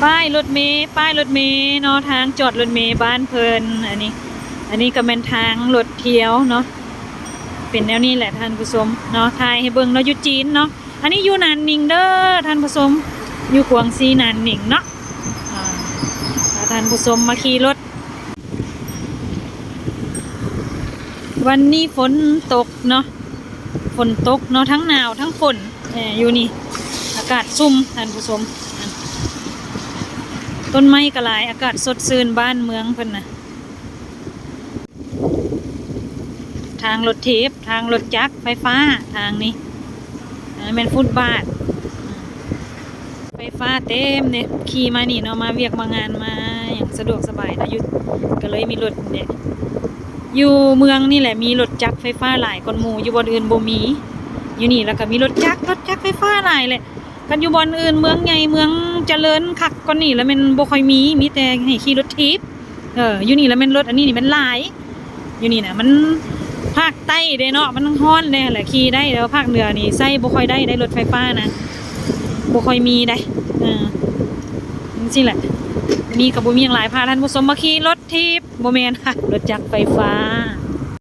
ປ້າຍລົດເມ ປ້າຍລົດເມເນາະ ທາງຈອດລົດເມບ້ານເພິ່ນ. ອັນນີ້ ອັນນີ້ກໍແມ່ນທາງລົດທ່ຽວເນາະ ເປັນແນວນີ້ແຫຼະທ່ານຜູ້ຊົມເນາະ. ຖ່າຍໃຫ້ເບິ່ງເນາະ ຢູ່ຈີນເນາະ. ອັນນີ້ຢູ່ນານນິງເດີທ່ານຜູ້ຊົມ ຢູ່ກວາງຊີນານນິງເນາະ. ອາ ຖ້າທ່ານຜູ້ຊົມມາຂີ່ລົດ ວັນນີ້ຝົນຕົກເນາະ ຝົນຕົກເນາະ ທັງໜາວທັງຝົນ. ເອີ ຢູ່ນີ້ອາກາດຊຸ່ມທ່ານຜູ້ຊົມ ຕົ້ນໄມ້ກໍຫຼາຍ ອາກາດສົດຊື່ນບ້ານເມືອງເພິ່ນນະ. ທາງລົດຖີບ ທາງລົດຈັກໄຟຟ້າ ທາງນີ້ ເອີ ແມ່ນຟຸດບາດ ໄຟຟ້າເຕັມເດ້. ຂີ່ມານີ້ເນາະ ມາວຽກມາງານມາຫຍັງສະດວກສະບາຍເນາະ ຢູ່ ກໍເລີຍມີລົດເດ້. ຢູ່ເມືອງນີ້ແຫຼະມີລົດຈັກໄຟຟ້າຫຼາຍກວ່າໝູ່ ຢູ່ບ່ອນອື່ນບໍ່ມີ. ຢູ່ນີ້ລະກໍມີລົດຈັກ ລົດຈັກໄຟຟ້າຫຼາຍແຫຼະ. ຄັນຢູ່ບ່ອນອື່ນ ເມືອງໃຫຍ່ ເມືອງຈະເລີນຄັກກວ່ານີ້ລະແມ່ນບໍ່ຄ່ອຍມີ ມີແຕ່ໃຫ້ຂີ່ລົດຖີບ. ເອີ ຢູ່ນີ້ລະແມ່ນລົດອັນນີ້ນີ້ແມ່ນຫຼາຍ. ຢູ່ນີ້ນະ ມັນພາກໃຕ້ເດ້ເນາະ ມັນຮ້ອນແດ່ແຫຼະ ຂີ່ໄດ້ ແຕ່ວ່າພາກເໜືອນີ້ໃຊ້ບໍ່ຄ່ອຍໄດ້ໄດ໋ ລົດໄຟຟ້ານະ ບໍ່ຄ່ອຍມີໄດ໋. ເອີ ຈັ່ງຊີ້ແຫຼະ. ນີ້ກໍບໍ່ມີຫຍັງຫຼາຍ ພາທ່ານຜູ້ຊົມມາຂີ່ລົດຖີບ ບໍ່ແມ່ນ ລົດຈັກໄຟຟ້າ.